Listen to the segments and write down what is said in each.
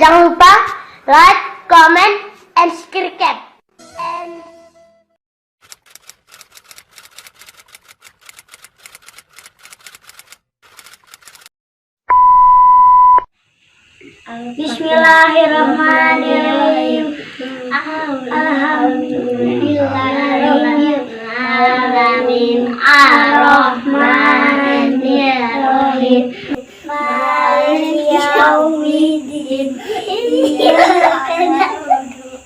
Jangan lupa like, comment, and subscribe. And Bismillahirrahmanirrahim. Alhamdulillahirabbil alamin. Arrahmanirrahim. Maliki yaumiddin. Iyyaka na'budu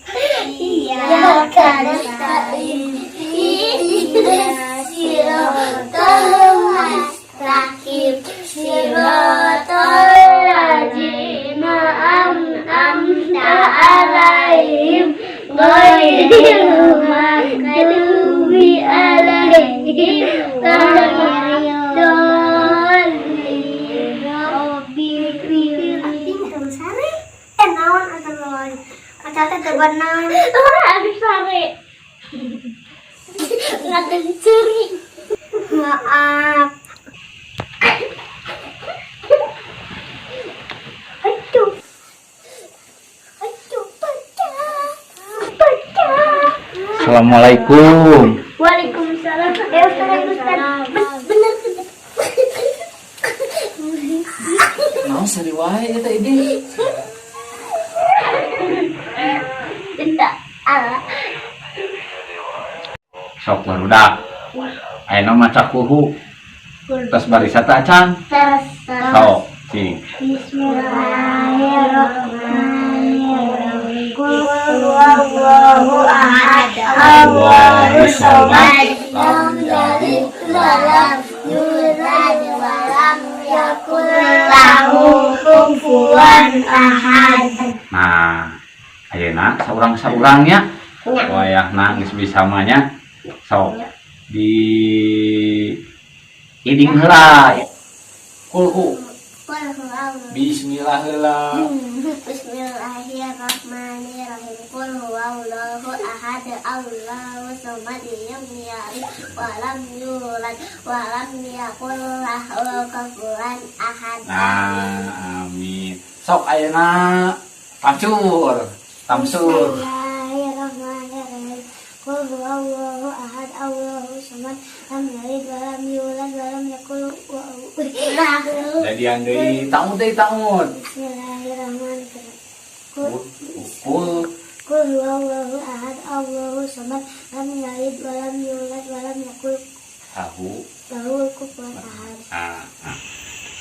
iyyaka nasta'in. Ihdinas siratal mustaqim. Siratal ladzina an'amta 'alaihim ghairil maghdubi 'alaihim waladdallin. Rabbi sare eh naon atau naon aca teh teu beunang. Aduh, sare ngaden curi, maaf. Aduh, aduh, pecah pecah. Assalamualaikum. Waalaikumsalam. Eh, Ustaz, Ustaz, bener bener. Naon seri wae eta ini? Tidak Allah. Sok, barudak. Ayeuna maca kulhu. Tos barisa teh acan? Terus terus. Sok, cing. Bismillahirrahmanirrahim. Qul huwallahu ahad. Allahu samad. Lam yalid walam yulad walam yakul lahu kufuwan ahad. Nah, ayeuna saurang-saurang nya. Wayahna geus bisa mah nya. Sok di iding heula. Kulhu. Qul huwallahu. Bismillah heula. Bismillahirrahmanirrahim. Qul huwallahu ahad. Allahu samad. Lam yalid walam yulad walam yakul lahu kufuwan ahad. Nah, amin. Sok ayeuna tamsur. Tamsur. Bismillahirrahmanirrahim. Qul huwallahu ahad. Allahu samad. Lam yalid walam yulad walam yakul lahu. Jadian deui, tamu deui, tamu. Bismillahirrahmanirrahim. Qul Kul. Qul huwallahu ahad. Allahu samad. Lam yalid walam yulad walam yakul Tahu. lahu kufuwan ahad. Ah, ah.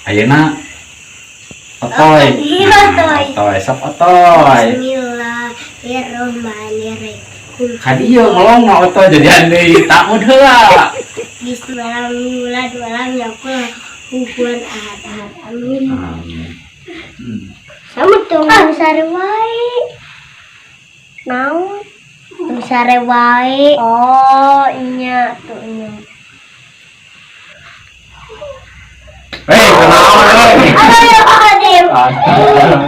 Ayeuna otoy. Otoy. Otoy, sok otoy. Bismillahirrahmanirrahim. Qul Ka dieu melong mah otoy jadian deui, tamu heula. Bismillah yulad walam yakul kufuwan ahad ahad. Amin. Amin. Sama tuh sare wae. Naon? Sare wae. Oh, iya tuh nya. Hei, kunaon euy? Ayo, aduh. Astaga.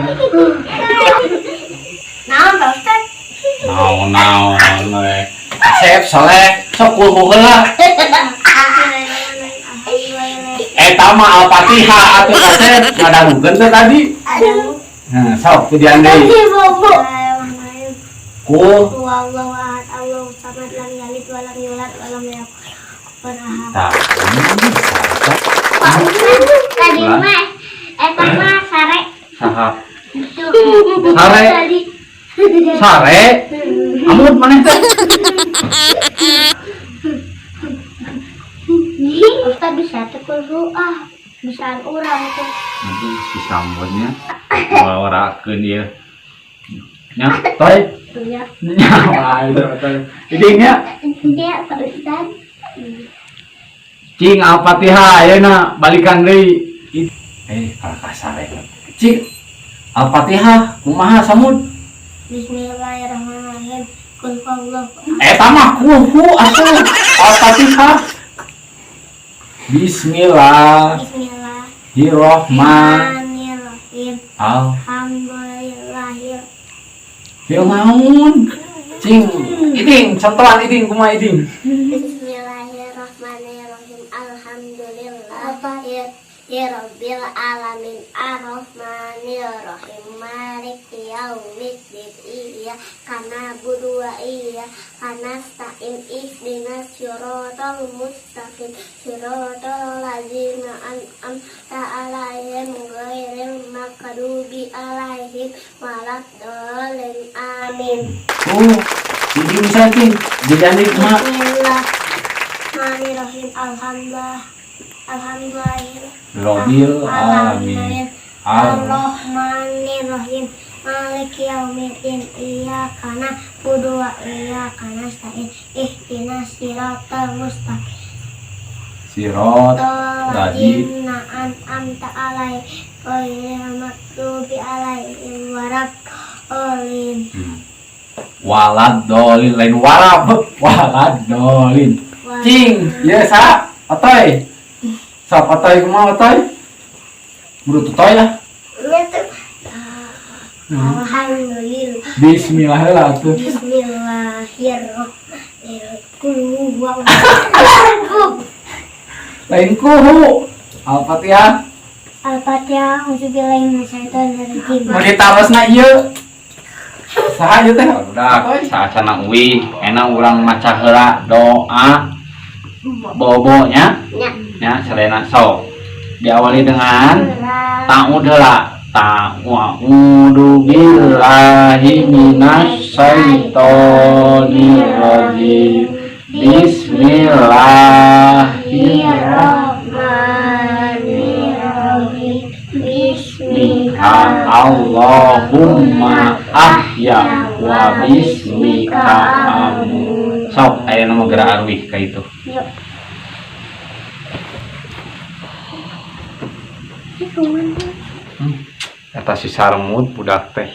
Naon, Pak Ustaz? Naon naon we. Asep soleh, sok kulhu heula. Eta mah Al-Fatihah atuh, Asep, ngadangukeun teh tadi. Aduh. Nah, sok kudian deui. Tadi bobo. Kul. Allahu ahad, Allahu samad, lam yalid walam yulad walam yakul kufuwan ahad. Tah. Tadi mah eta mah sare. Saha? Itu. Sare. Tadi. Sare. Amut maneh teh. Ustaz bisa tuh kulhu ah. Bisaan urang tuh. Nanti si sambutnya ngawarakeun ieu. Nya, toy. Ya. Nya, wah, itu toy. Iding nya. Iya, Pak Ustaz. Cing Al-Fatihah ayeuna balikan deui. Eh, kalah kasar ya. Cing Al-Fatihah kumaha samud? Bismillahirrahmanirrahim. Qul huwallahu. Eta mah kulhu atuh. Al-Fatihah. Bismillah. Bismillah. Bismillahirrahmanirrahim. Bismillahirrahmanirrahim. Al. Alhamdulillahir. Ya naon? Cing, iding, contohan iding kumaha iding? Bismillahirrahmanirrahim. Alhamdulillahir Rabbil alamin arrahmanir rahim maliki yaumiddin iyyaka na'budu wa iyyaka nasta'in ihdinas siratal mustaqim siratal ladzina an'amta 'alaihim ghairil maghdubi 'alaihim waladdallin amin. Oh, jadi bisa cing. Jadi mah. Bismillahirrahmanirrahim. Alhamdulillah. Alhamdulillah. Rabbil alamin. Ar-Rahmanirrahim. Maliki yaumiddin. Iyyaka na'budu wa iyyaka nasta'in. Ihdinas siratal mustaqim. Sirot lagi. Ladzina an'amta 'alaihim ghairil maghdubi 'alaihim waladdallin. Walad dolin lain warab, walad dolin. Cing, ya sa, otoy. Sok otoy kumaha otoy? Menurut otoy lah. Nya tuh. Alhamdulillah. Bismillah lah tuh. Bismillahirrahmanirrahim. Qul huwallahu. Lain kuhu. Al-Fatihah. Al-Fatihah. Auzubillahi minasyaitonirrajim. Mau ditarosna ieu. Saha ieu teh? Udah, saacana uih, enak urang maca heula doa bobonya. Nya. Ya, selena sok. Diawali dengan ta'ud heula. Ta'udzu billahi minasyaitonir rajim. Bismillahirrahmanirrahim. Bismillah. Allahumma ahya wa bismika amut. Sok aya nu gerak arwih ka itu. Yuk. Eta si Sarmut budak teh.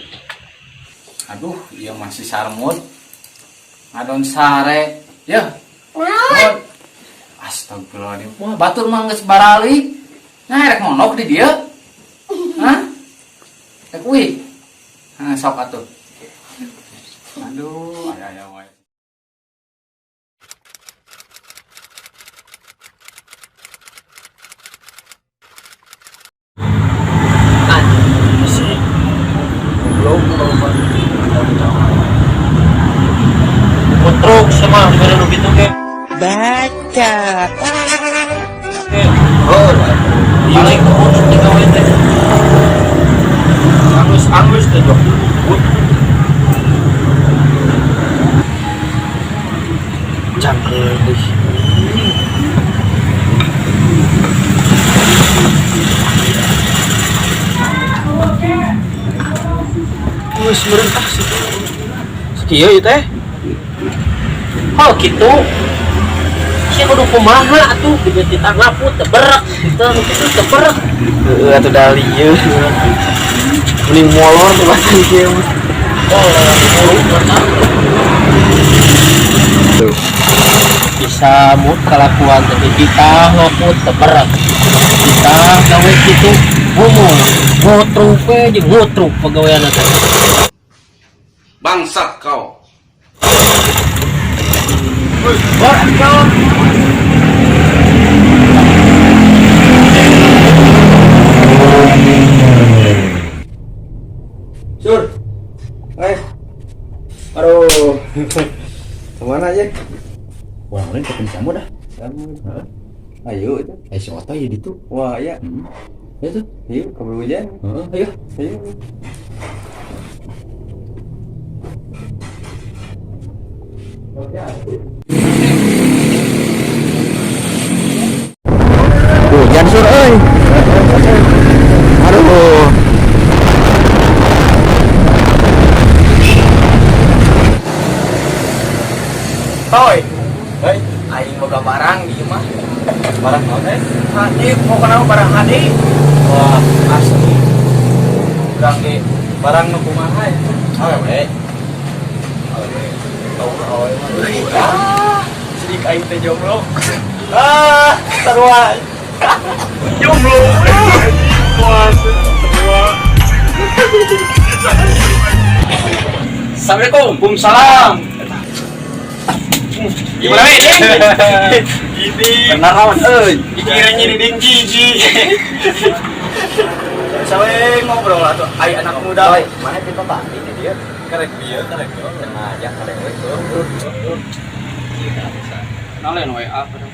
Aduh, ieu mah si Sarmut. Ngadon sare. Yeuh. Naon? Astagfirullahaladzim. Wah, batur mah geus baralik. Nah, rek monok di dieu. Hah? Rek uih. Nah, sok atuh. Aduh, aya aya wae. Putruk sama gimana nu gitu ge. Baca. Oh, paling kudu digawe teh. Angus-angus teh jok. Cangkel deh. Geus meureun ah situ. Sakieu ieu teh. Oh gitu. Sia kudu kumaha atuh dibeti tanggaput teu berak, teu kitu teu berak. Heeh atuh da lieu. Mending molor tuh batang kieu mah. Tuh. Bisa mut kalakuan tapi kita ngaput teu berak. Kita gawe kitu ngomong ngotruk we jeung ngotruk pagawean teh. Bangsat kau. Sur. Aduh. Kemana aja? Wah, lain ketemu kamu dah. Kamu. Ayo itu. Eh, si Otoy ya gitu. Wah, ya. Ya tuh. Ayo, kabur hujan. Heeh, ayo. Ayo. Hujan sur euy. Aduh. Toy. Hei, aing boga barang di imah. Barang naon teh? Hade, pokona mah barang hade. Wah, asli. Urang ge barang nu kumaha itu? Awewe. Awewe. Tau awewe mah. Ah, sidik aing teh jomblo. Ah, sarua. Jomblo. Wah, sarua. Assalamualaikum. Waalaikumsalam. Gimana nih? Ini. Benar naon euy. Dikiranya di dinggi. Sawe ngobrol lah tuh, ai anak muda. Oi, mana pintu tadi ini dia? Karek bieu, karek bieu. Nah, ya karek we. Nah, lain WA padahal.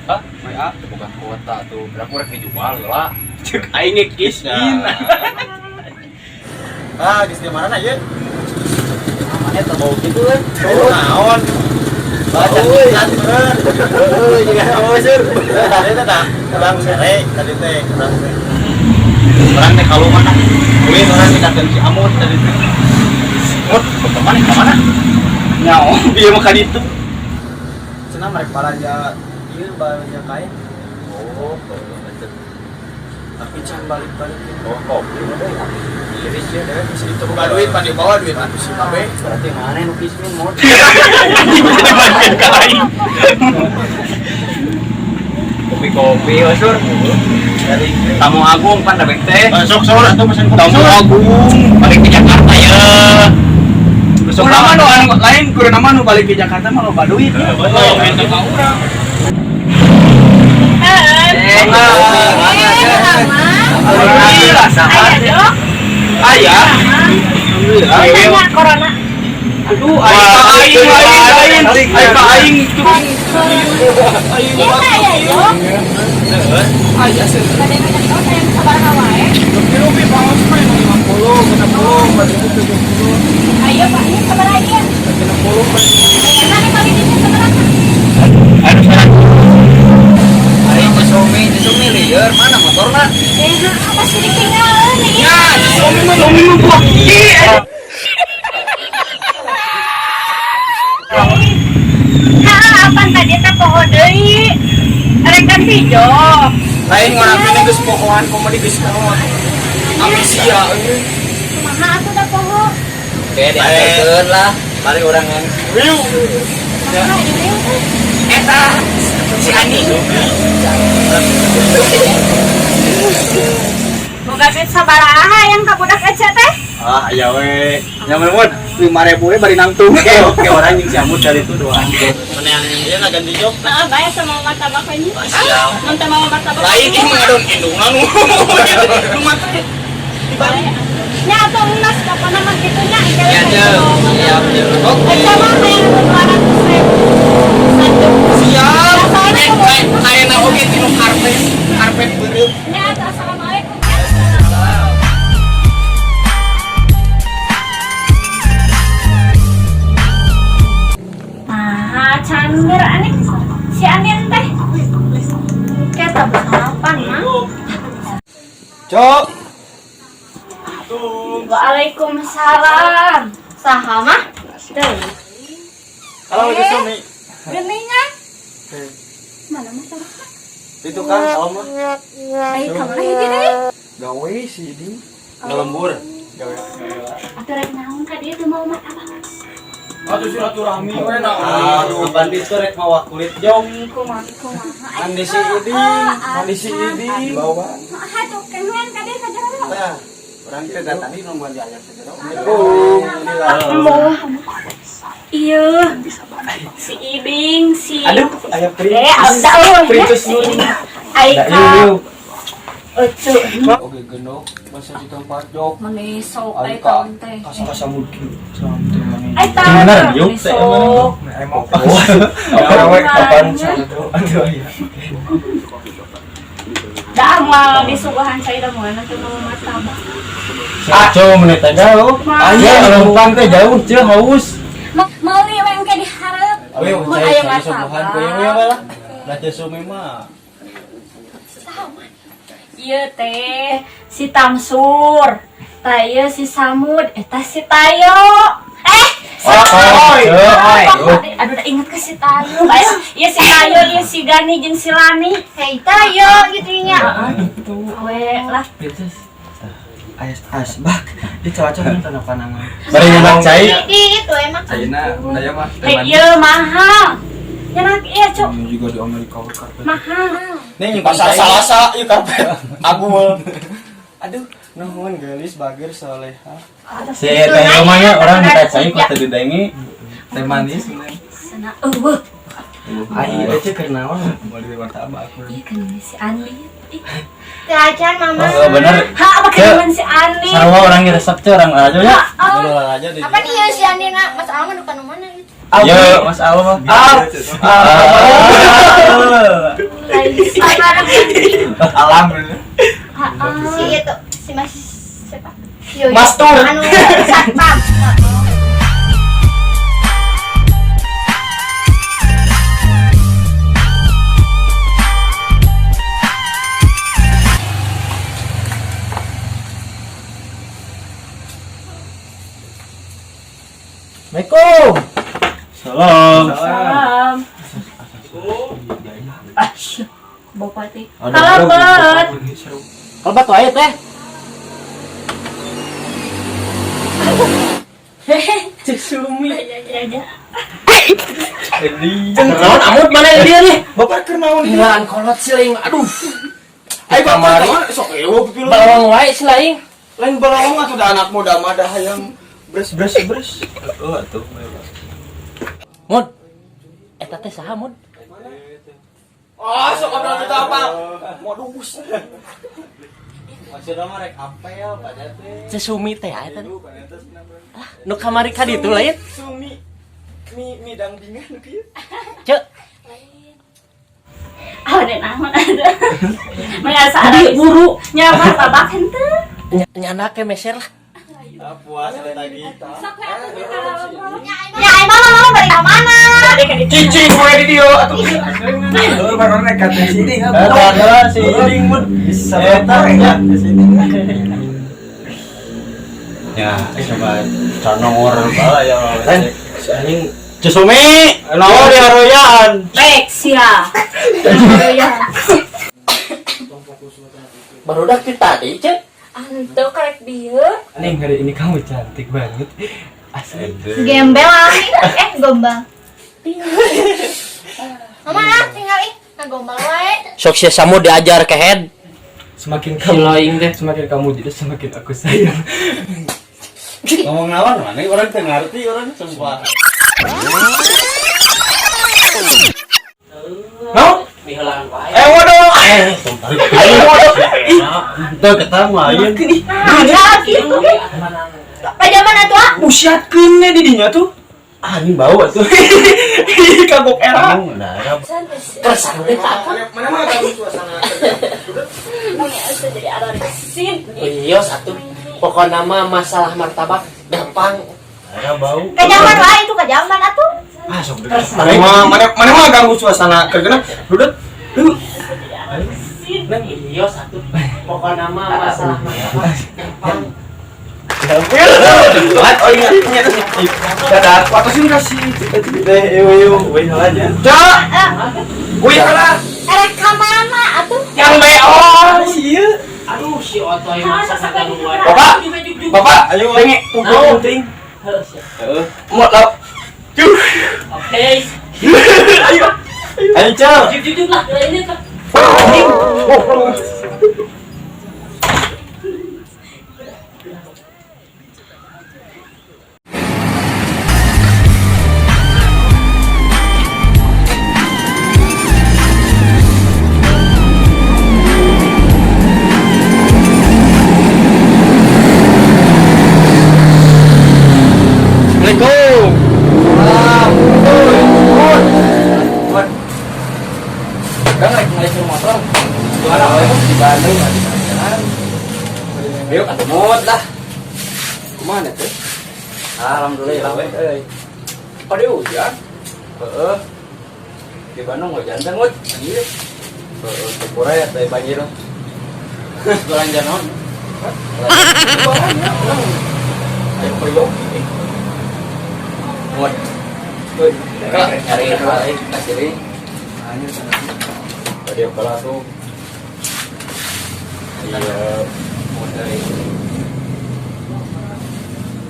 Hah? WA Bukan kuota tuh. Berapa rek dijual lah. Cek aing ge kismin. Ah, geus di mana ieu? Mana terbau gitu kan? Oh, naon? Baca tulisan bener. Euy, juga apa sih? Tadi teh tah, tebang sere, tadi teh tebang sere. Urang teh kalau mana? Ulin urang dikateun si Amut tadi teh. Mut, ke mana ke mana? Nyaho, bieu mah ka ditu. Cenah mereka balanja ieu balanja kain, Oh, betul. tapi can balik-balik. Oh, kopi udah ya. Iris ya deh. Itu buka duit, pan dibawa duit atuh si babe. Berarti mana nu kismin mod? Dibagian ka aing. Kopi-kopi, osur. Dari Tamu Agung pan dabek teh. Sok sore atuh pesen kopi. Tamu Agung balik ke Jakarta ya. Besok Kurang mah nu anu lain kurang mah nu balik ke Jakarta mah loba duit. Oh, minta ka urang. Alhamdulillah, Ayah dok, Ayah. Alhamdulillah. tanya corona. Aduh, aing ka aing aing aing. Aing ka aing itu. Iya saya dok. Aya sih. Pada minta tahu saya bisa barang wae. Rupi paus mah 50, 60, 70. Ayo pak, ini sabar aja. 60. Mana kali ini sabar aja. Aduh, salah. Aing teh sumi lieur, mana motorna? Eh, apa sih ditinggal nih? Ya, sumi mah sumi mah buah gigi. Nah, apa tadi teh poho deui? Rek ganti jok. Lain ngarapin geus pohoan komedi geus naon. Amnesia euy. Kumaha atuh da poho? Oke, diaturkeun lah. Balik urang yang Riu. Kumaha ini teh? Eta si Ani. Boga duit sabaraha yang ka budak Eca teh? Ah, aya we. Yang mun 5000 we bari nangtung. Oke, oke orang yang si Amut dari itu doang. Mana yang dia na ganti jok? Heeh, bae sama martabak we nya. Siap. Mun teh mau martabak. Lain ini ngadon indungna nu. Nu mah teh. Nya atuh emas pokona mah kitu nya engke Ya, Ceu. Siap, Ceu. Oke. Eca mah hayang 200.000. Satu. Siap. Soalnya Eh, ayeuna oge tinu karpet, karpet beureum. Nya atuh assalamualaikum. Nah, canggir aneh si Anin teh. Kayak tak sarapan mah. Cok. Waalaikumsalam. Saha mah? Teu. Halo, itu sumi. Geuningan. Mana mah tadi? Itu kan salam lah. Ai ka mana hiji deui? Gawe si ini. Ngelembur. Gawe. Atuh rek naon ka dieu teu mau martabak. Atuh silaturahmi we na. Aduh, bandit tuh rek mawa kulit jong. Kumaha kumaha. Mandi si Iding, mandi si Iding. Bawa. Aduh, kengen ka dieu ka jero. Nah, urang teh tadi nungguan di ayam segera. Iya. Si Ibing, si Aduh, aya Eh, anda euy. Printus Nuri. Ai ka Ucu. Oke, genok masa di tempat jok. Meni sok Ai ai ka kaon teh. kasa-kasa mungkin. Salam teh mani. Ai tah. Bener, yuk, teh, Sok. Emang apa we kapan aduh aya. Dah mah disuguhan cai da moal teu mau martabak. Coba menit aja jauh. Ayo, lempang teh jauh, ceu haus. Meuli we engke dihareup. Ayo, Mun cai aya cai suguhan martabak. ku ieu we lah. Lah teh sumi mah. Ieu teh si Tamsur. Tah ieu si Samud, eta si Tayo. Eh, Oi, oi. Aduh, udah inget ke si Tayo. Ayo, ieu si Tayo, ieu si Gani jeung si Lani. Hei tayo gitu nya. Heeh, gitu. We lah. Ais asbak. Di cuaca kan tanah panangan. Bari nyenak cai. Di itu emang. Ayeuna aya mah teh Eh, manis. ieu mahal. Nyenak ieu, Cuk. Ini juga di Amerika we karpet. Mahal. Nih nyimpan Pasar cai. Salasa ieu karpet. Aku mah. Aduh, nuhun geulis bager soleha. Si teh rumahnya orang minta cai kok teu didengi. Teh manis. Sana eueuh. Ai aja keur naon? Mau di martabak. Ih, kan si Andi. Ih, Teracan mama. Oh, bener. ha, apa kenalan si Andi? Sarua orang ngeresep teh orang aja ya. Ah, Orang aja di. Apa nih ya si Andi nak? Mas Alma duka nu mana gitu. Yo, Mas Alma. Ah. lain si Alam. Ah, ah. Si itu, si Mas siapa? Yoyo. Mas Tur. Anu satpam. Assalamualaikum. Salam. Salam. Ah, syah. Bapak teh. Aduh, Kalebet. Kalebet wae teh. Cesumi. Aja. Naon amut mana dia nih? Bapak keur naon ieu? Hilangan kolot si lain. Aduh. Ai bapak mah sok ewo pipilu. Balawang wae si lain. Lain balawang atuh da anak muda mah dah hayang bres bres bres. Oh, atuh. Mud. Eta teh saha Mud? Oh, sok ngobrol itu apa? Modus. Maksudna mah rek apel pada teh. Cesumi teh eta. Ah, nu kamari ka ditu lain. Sumi. Mi mi dangdingan nu kieu. Cek, Ah, udah naon ada. Merasa ada buru nya martabak henteu. Nyana ke meser lah. Ah, puas tadi. Sok we atuh kita ngobrol. Ya ai mama mama bari ka mana? Bade ka ditu. Cicing we di dieu atuh. Lu baru nekat di sini Ada si Iding mun bisa ya di sini. Ya, coba canongor bala ya. Si anjing Cesumi, naon di haroyan. Rek sia. Ya. Barudak ti tadi, Cek. Anu karek dieu. Neng, hari ini kamu cantik banget. Asli. Gembel ami. Eh, gombal. Mama ah, tinggal ih, ngagombal wae. Sok sia samu diajar ke head. Semakin Si kamu lain teh. semakin kamu jadi semakin aku sayang. Ngomong naon mana orang teu ngarti orang sumpah. No? Miheulaan wae. Eh, waduh. Ayo waduh. Ih, teu ketemu ayeuna. Nah, gitu. Pajaman atuh ah. Busyatkeun di dinya tuh. Anjing bau atuh. Kagok era. Nah, Kersan teh tak apa. Mana mah ganggu suasana. Punya asa jadi ararisin. Iya satu. Pokokna mah masalah martabak gampang. ada bau. Kajaman wae itu kajaman atuh. Ah, sok Mana mah mana mana mah ganggu suasana kerjana. Dudut. Dudut. Iya satu. Pokokna mah masalah martabak gampang. Oh iya, iya. Dadah. Waktu sih kasih. Teh, ieu ieu, weh aja. Cak. Wih lah. Erek ka mana atuh? Yang BO sih. Aduh si Otoy masa kagaluan. Bapak. Bapak, Ayo, tengok tunggu penting. Heeh. Mau lau. Cuh. Oke. Ayo. Ayo, Cel. Jujur lah ini tuh. Oh. Assalamualaikum. Kan rek ngalikin motor. Gimana we di Bandung lagi jalan. Yuk atuh mut lah. Kemana teh? Alhamdulillah we euy. Pada hujan. Heeh. Di Bandung hujan teh mut. Anjir. Heeh, tempura ya teh banjir. Belanja naon? Barangnya orang. Ayo pergi. Mut. Woi, Kak, nyari heula euy, kasih Tadi apa tuh? Iya, mut euy.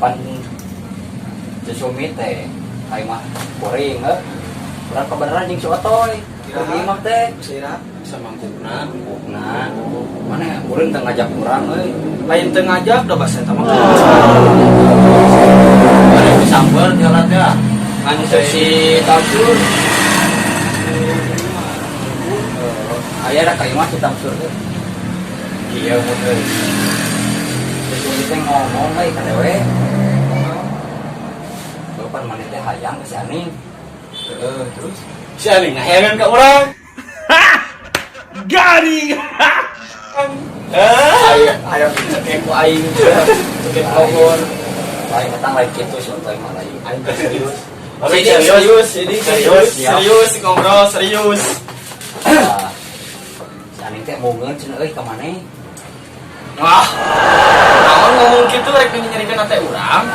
Pan Cesumi teh, aing mah kuring heuh. Urang kebenaran jeung si Otoy. Di imah teh. Sira Samangkukna, mangkukna. Mana ya kuring teu ngajak urang euy. lain teu ngajak da basa eta mah. Ada disamber jalan teh. Ngan si Tamsur. Aya da ka imah si Tamsur teh. Kieu mun euy. Si Sumi teh ngomong euy ka dewe. Bapak maneh teh hayang ka si Aning. Heeh, terus si Aning ngaheran ka urang. Garing. Ayo, ayo cekek ku aing. Cekek lohor. Lain datang lain kitu si Otoy mah lain. Aing teh serius. Tapi Ini serius, ini serius, Siap. serius ngobrol serius. Tah, si Aning teh embungeun cenah euy ka maneh. Wah, naon ngomong kitu rek nyerikeun hate urang.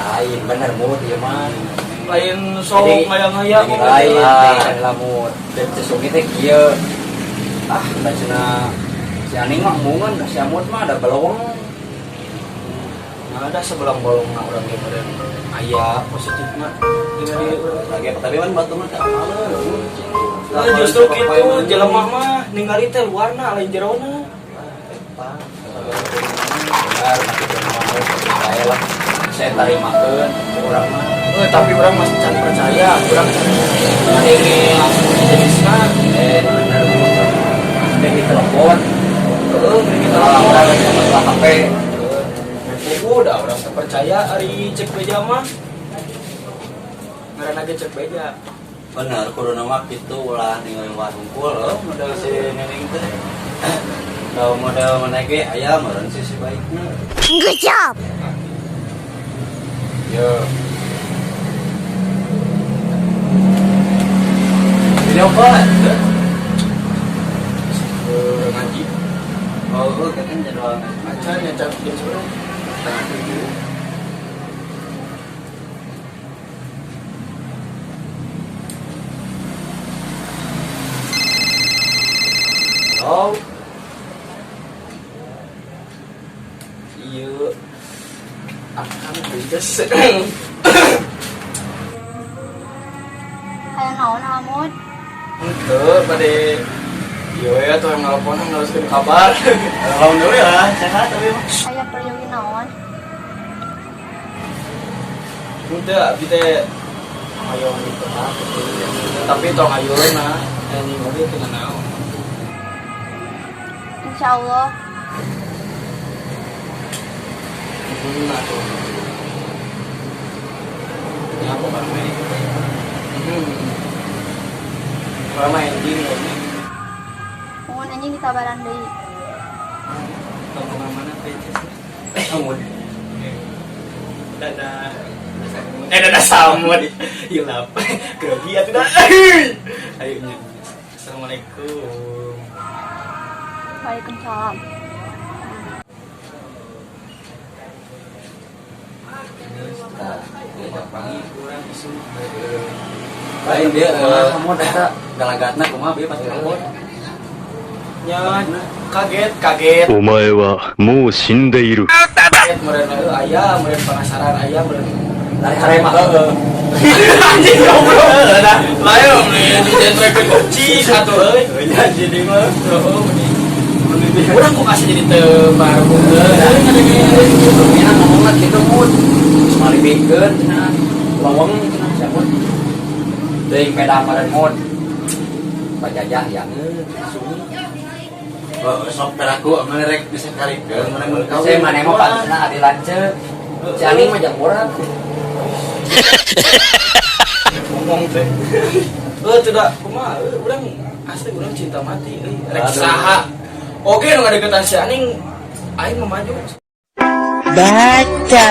Lain bener mut ieu mah. Lain sok Jadi, ngayang-ngayang jadi lain lain lamun dan si Sumi teh kieu. Ah, da cenah si Aning mah embungeun ka si Amut mah da belong. Nah, ada sebelah bolongna urang ge meureun aya positifna dina diri urang. Lagi tapi kan batu mah teu apaleun. Nah, justru kitu jelema mah ningali teh luarna lain jerona. Benar, tapi mah percaya lah. Saya tarimakeun urang mah. Eh, tapi urang masih can percaya, urang can ngadenge langsung jenisna. Eh, bener Sudah di telepon. Heeh, mending kita Kalau lawan. orang masalah HP. Heeh, udah urang teu percaya ari cek beja mah. Ngaranna ge cek beja. Bener, kudu mah kitu ulah ningali warungkul heuh model si Neneng teh. Kalau model mana ge aya meureun sisi baikna. Good job. Yo. Video call eh? Eh, ngaji. Oh, oh, kan jadwal ngaji. Acan nya can jam seberapa? 6.30. Halo. Iya. Akan geus. Aya naon Amud? Henteu bade ieu we atuh yang nelpon neruskeun kabar. Alhamdulillah sehat tapi mah. Aya peryogi naon? Henteu abdi teh hoyong gitu mah gitu. Tapi tong ayeuna anjing oge teu naon. Insyaallah. Atuh. Ya apa bareng main? Bareng main anjing we. Mohon anjing dikabaran deui. Tongkongan mana teh? Amud. Dadah. Eh, dadah Samud. Hilap. Grogi atuh dah. Ayo nya. Assalamualaikum. Waalaikumsalam. Tah, Diajak panggil kurang isu. Lain dia kamu eta galagatna kumaha bieu pas telepon. Nya kaget, kaget. お前はもう死んでいる。 Kaget meureun heuh aya, meureun penasaran aya meureun. Dari harema heueuh. Anjing goblok. Nah, lain dijentrekeun kucing atuh euy. Ya jadi mah. Heeh, mending. Urang kok kasih jadi teu baru euy. Mina ngomongna kitu mun. Geus malibikeun cenah. Lowong cenah sia mun. Teuing pedah meureun mun. Bajajah yang sumi. Oh, sok peraku mana rek bisa karikeun mana mun kawin. Saya maneh mah pantasna adi lanceuk. Si Aning mah jang urang. Ngomong teh. Eh, tidak kumaha euy, urang asli urang cinta mati euy. Rek saha. Oke nu ngadeukeutan si Aning aing mah maju. Baca.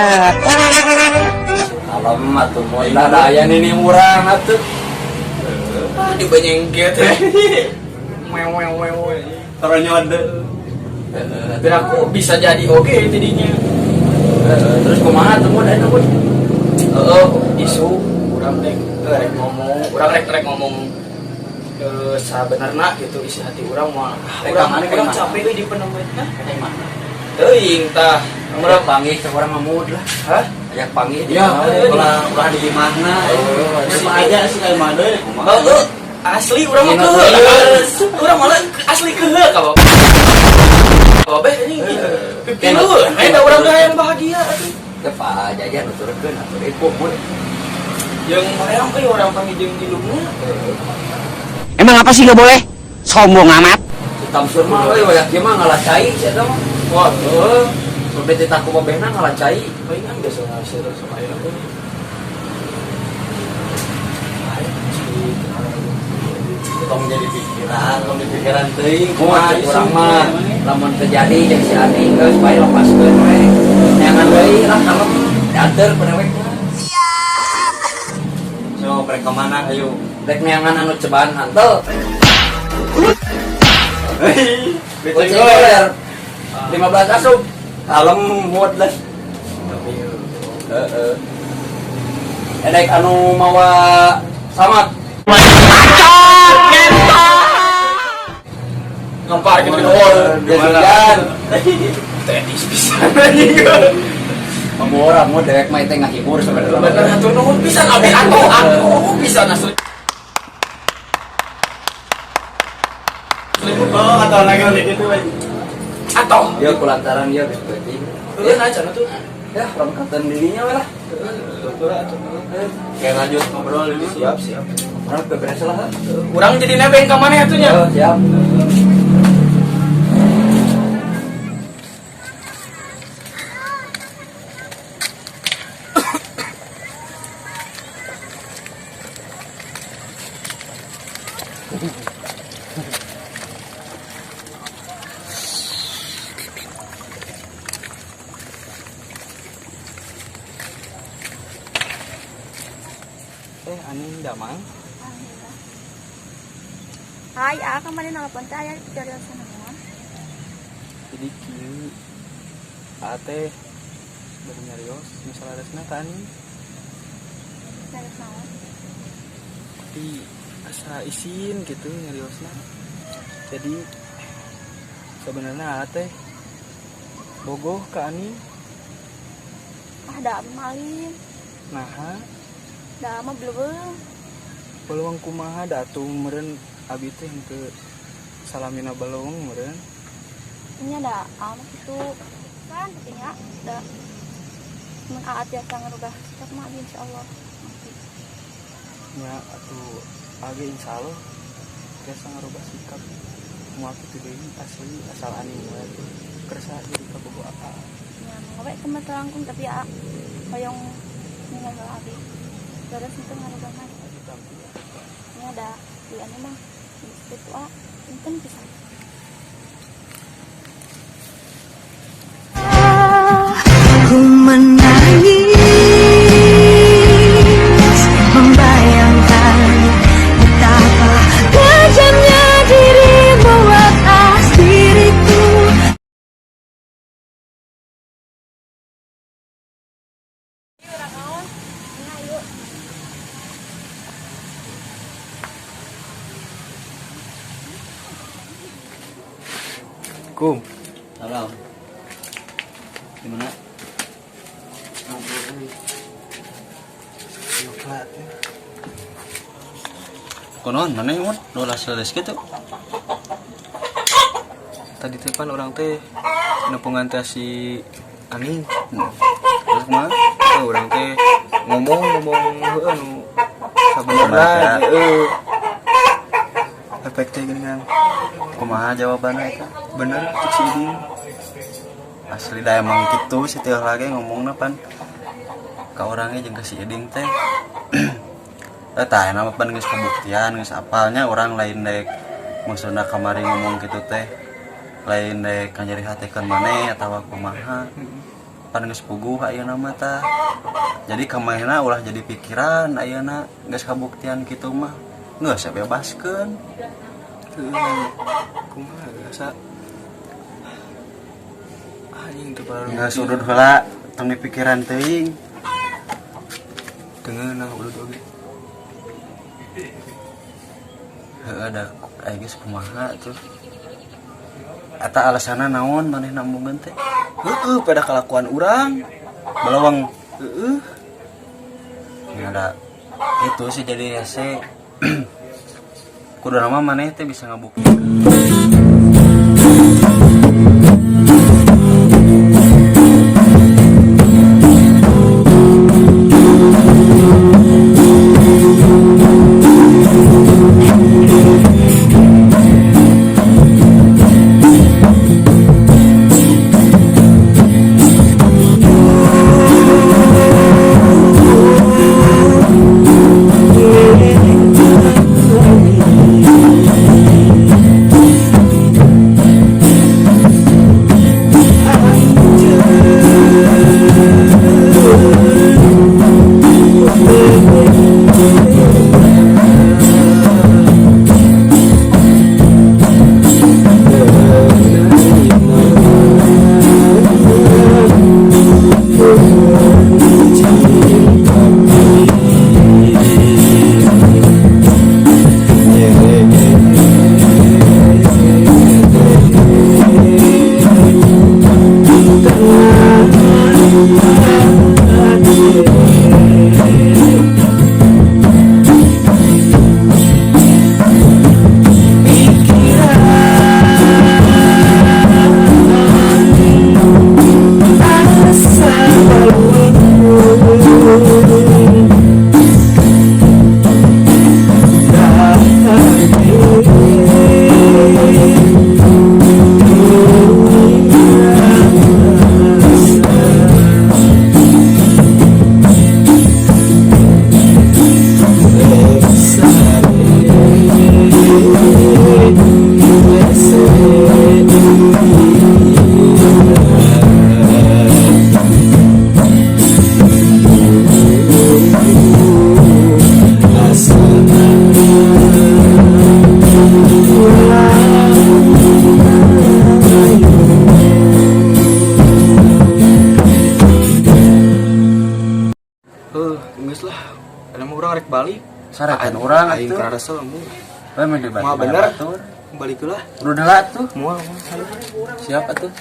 Kalem atuh mun lah da aya nini urang atuh. Ah, dibenyengke teh. Meow meow meow. Toronyod. Biar aku bisa jadi oke tidinya. Terus kumaha tuh mun eta mun? Heeh, isu urang rek rek ngomong, urang rek rek ngomong sabenerna gitu isi hati urang mah. Rek Urang ka mana, urang ka mana? capek euy dipenemuin. Kayak mana? Teuing tah. Urang panggih ke urang mah mood lah. Hah? Ajak panggih. Ya, ulah ulah di imahna. Si- Siapa aja sih kayak mana deui. Heeh, asli urang mah keuheul. Urang malah asli keuheul ka bapak. Babeh anjing. Pipilu, eta urang teh hayang bahagia atuh. Teh Pak Jajan nuturkeun atuh deui mun. Jeung hoream euy urang panggil jeung indungna. Emang apa sih nggak boleh? Sombong amat. Si Tamsur mah euy wayah kieu mah ngalah cai si eta mah. Wah, Heeh. Sampai titah ku babehna ngalah cai. paling kan biasa ngasih sama ayeuna euy. Tong jadi pikiran, tong dipikiran teuing kumaha urang mah. Lamun terjadi jeung si Aning geus bae lepaskeun we. Neangan deui lah kalem dianteur ku dewek mah. So, rek kemana ayo? Rek neangan anu cobaan hantel. Hei, Kucing goler. 15 asup. Kalem mood lah. Heeh. Edek anu mawa samak. Ngampar gitu oh. Hujan. Tenis pisan anjing. Pamora mau dewek mah teh ngahibur sebenarnya. Bener atuh nuhun pisan abi atuh atuh pisan asli. Oh, atau lagi lagi gitu we. Atuh. Ya kulantaran ya geus penting. Heuh nah cenah tuh. Ya rongkatan dirinya we lah. Kayak lanjut ngobrol ini. Siap, siap. Urang beberes lah. Urang jadi nebeng ka maneh atuh nya. Oh, siap. Eh, aning damang. Hai, ah, kemarin nelpon teh aya carios naon? Jadi kieu ate bari nyarios nu salaresna ka aning Carios naon? tapi asa isin gitu nyariosna. Jadi sebenarnya ate bogoh ka aning. Ah, da malin. Naha Da mah bleuweung. Peluang kumaha da atuh meureun abi teh henteu salamina balong meureun. Nya da ah mah kitu. Kan nya da mun aa tiasa ngarubah sikap mah abi insyaallah. Nya atuh age insyaallah tiasa ngarubah sikap moal kitu deui asli asal aning we atuh kersa jadi kabogoh aa. Nya mangga we kumaha langkung tapi aa hoyong ningal heula abi. Terus itu ngarubah mah. Nya da di anu mah kitu ah punten pisan. Ku menangis membayangkan betapa kejamnya dirimu atas diriku. Kum, Salam. Gimana? Konon mana yang mun dolas leles gitu. Tadi teh pan urang teh nepungan teh si Aning. Terus kumaha? Oh, urang teh ngomong-ngomong heueuh nu sabenerna heueuh. Efek teh geuningan. Kumaha jawabanna eta? Bener cek si Iding. Asli da emang kitu si teh lagi ngomongna pan ka orangnya jeung ka si Iding teh. Eta aya mah pan geus kabuktian geus apalnya urang lain dek maksudna kamari ngomong kitu teh lain dek kanyeri hatekeun maneh atawa kumaha. Pan geus puguh ayeuna mah tah. Jadi kamarina ulah jadi pikiran ayeuna geus kabuktian kitu mah geus bebaskeun. Heueuh. Kumaha asa anjing teu baru. Geus udud heula tong dipikiran teuing. Teu ngeunah udud oge. Heeh da aya geus kumaha tuh. Eta alasanna naon maneh nambungeun teh? Heueuh pada kalakuan urang. Balawang Heueuh. Ya ada itu sih jadi hese. Kudu nama maneh teh bisa ngabuktikeun. Saretan urang Aing atuh. karasa mu. Bae mah dibalik. Moal bener. Balik lah. Udah lah tuh. Moal moal. Siap atuh.